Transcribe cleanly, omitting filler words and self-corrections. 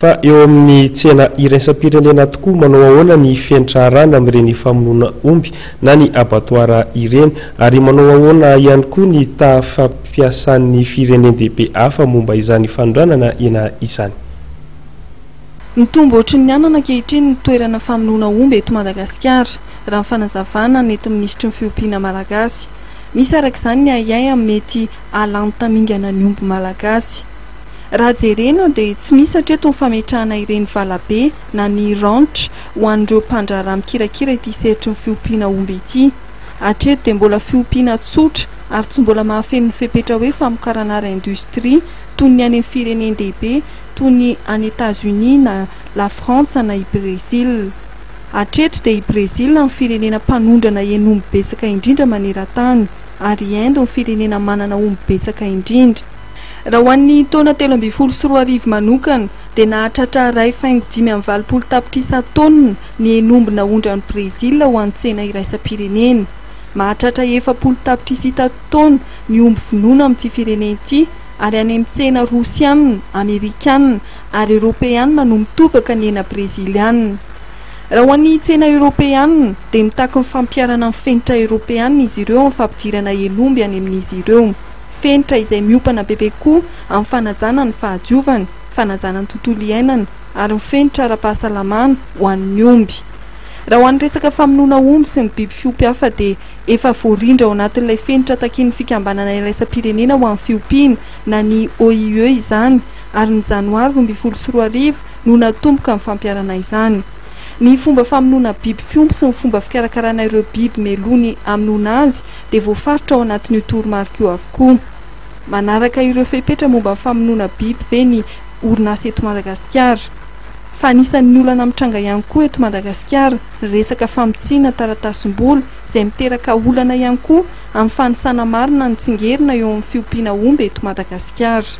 Fa eo amin'ny tsena iraisam-pirenena tokoa, manao ahoana ny fenitra arahana amin'ireny famonoana omby na ny abattoir ireny? Ary manao ahoana ihany koa ny taha fampiasan'ny firenen-dehibe hafa momba izany fanondranana hena izany? Mitombo ohatry ny anana ankehitriny ny toerana famonoana omby eto Madagasikara, raha ny fanazavana nentin'ny minisitry ny Fiompiana malagasy. Misy araka izany ny ahiahy amin'ny mety hahalany tamingana ny omby malagasy. Raha jerena dia tsy misy hatreto ny fametrahana ireny valabe na ny ranch ho an'ireo mpandraharaha mikirakira ity sehatry ny fiompiana omby ity. Hatreto dia mbola fiompiana tsotra ary tsy mbola mahafeno ny fepetra hoe famokarana ara-industria toy ny any amin'ny firenen-dehibe toy ny any Etats-Unis na La Frantsa na i Brezila. Hatreto dia i Brezila no firenena mpanondrana hen'omby betsaka indrindra maneran-tany ary i Inde no firenena manana omby betsaka indrindra. Raha ho an'ny taona 2013 manokana dia nahatratra 1,85 tapitrisa taonina ny hen'omby naondran'i Brezila ho an'ny tsena iraisam-pirenena. Mahatratra 40 tapitrisita taona ny omby vonoina amin'ity firenena ity ary any amin'ny tsena rosiana, amerikana ary eoropeana no mitobaka ny hena breziliana. Raha ho an'ny tsena eoropeana dia mitaky ny fampiharana ny fenitra eoropeana izy ireo amin'ny fampidirana hen'omby any amin'izy ireo. Fenitra izay miompana bebe kokoa amin'ny fanajana ny fahadiovana, fanajana ny tontolo iainana ary ny fenitra ara-pahasalamana ho an'ny omby. Raha ho an'ny resaka famonoana omby sy ny biby fiompy hafa dia efa voarindra ao anatin'ilay fenitra takian'ny fikambanana iraisam-pirenena ho an'ny fiompiana na ny OIE izany ary ny janoary 2012 no natomboka ny fampiharana izany. Ny fomba famonoana biby fiompy sy ny fomba fikarakarana ireo biby meloa ny hamonoana azy dia voafaritra ao anatin'io toromarika io avokoa. Manaraka ireo fepetra momba ny famonoana biby ve ny orinasa eto Madagasikara? Fa anisan'ny olana mitranga ihany koa eto Madagasikara ny resaka famotsiana taratasim-bola izay miteraka olana ihany koa amin'ny fanisana marina ny tsingerina eo amin'ny fiompiana omby eto Madagasikara.